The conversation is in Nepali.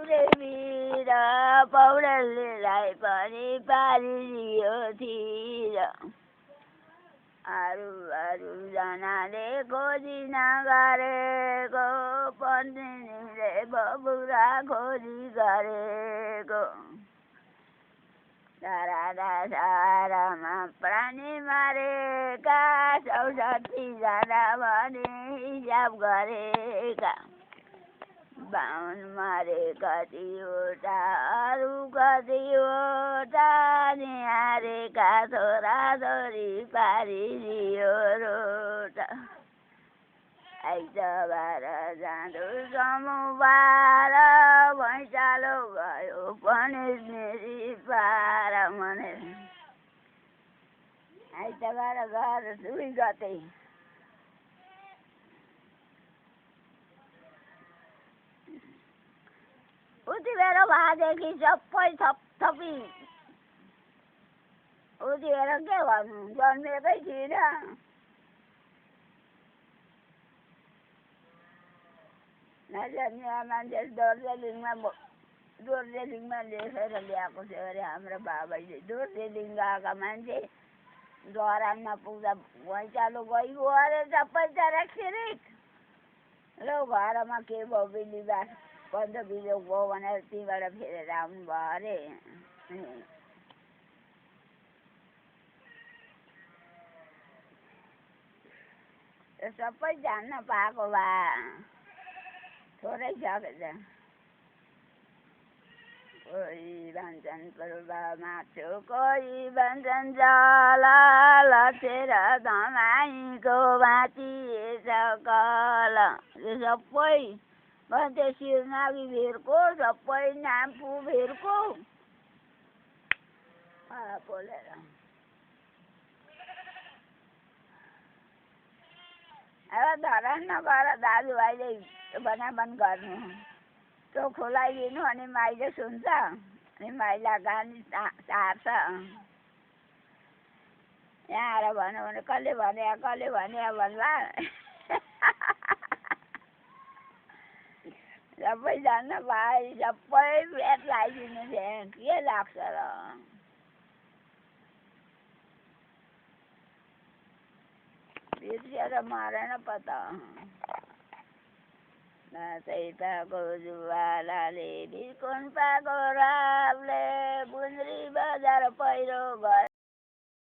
देवीर पौडेललाई पनि पारिदियो थिर अरू जनाले खोजी नगरेको पत्नीले बबुरा खोजी गरेको सारामा प्राणी मारेका 64 जना भने हिसाब गरेका 52 मारे कतिवटा अरू कतिवटा निहारेका छोराछोरी पारिदियो रोटा आइतबार जाँदो समूहबार भैँचालो गयो पनिर पार मने आइतबार घर 2 गते उति बेर भएदेखि सबै थपथपी उति बेर के गर्नु जन्मेकै थिइनँ नजन्मिया मान्छे दोर्जेलिङमा लेखेर ल्याएको थियो अरे हाम्रो बाबाले दोर्जेलिङ गएका मान्छे गरानमा पुग्दा भैँचालो गइगयो अरे सबै चराखिरिक ल घरमा के भयो बिलिबार पन्ध बिजोग भयो भनेर त्यहीँबाट फेरेर आउनु भयो अरे सबै जान्न पाएको भए थोरै सकेछ कोही भन्छन् पूर्व माथि कोही भन्छन् जला लक्षेर धमाईको माथि सकल सबै भन्थे शिरनागी भिरको सबै नाम्फू भिरको बोलेर अब धरान नगर दाजुभाइले बनाबन गर्नु त्यो खुलाइदिनु अनि माइले सुन्छ अनि माइला गानी सार्छ यहाँ आएर भन्यो भने कसले भने भन्ला सबै जान्न भाइ सबै भेट लगाइदिनु थियो के लाग्छ र बिर्सिएर मरेन पता नाचै पाको जुवालाले बिर्कुन पाको रावले बुन्द्री बजार पहिरो गयो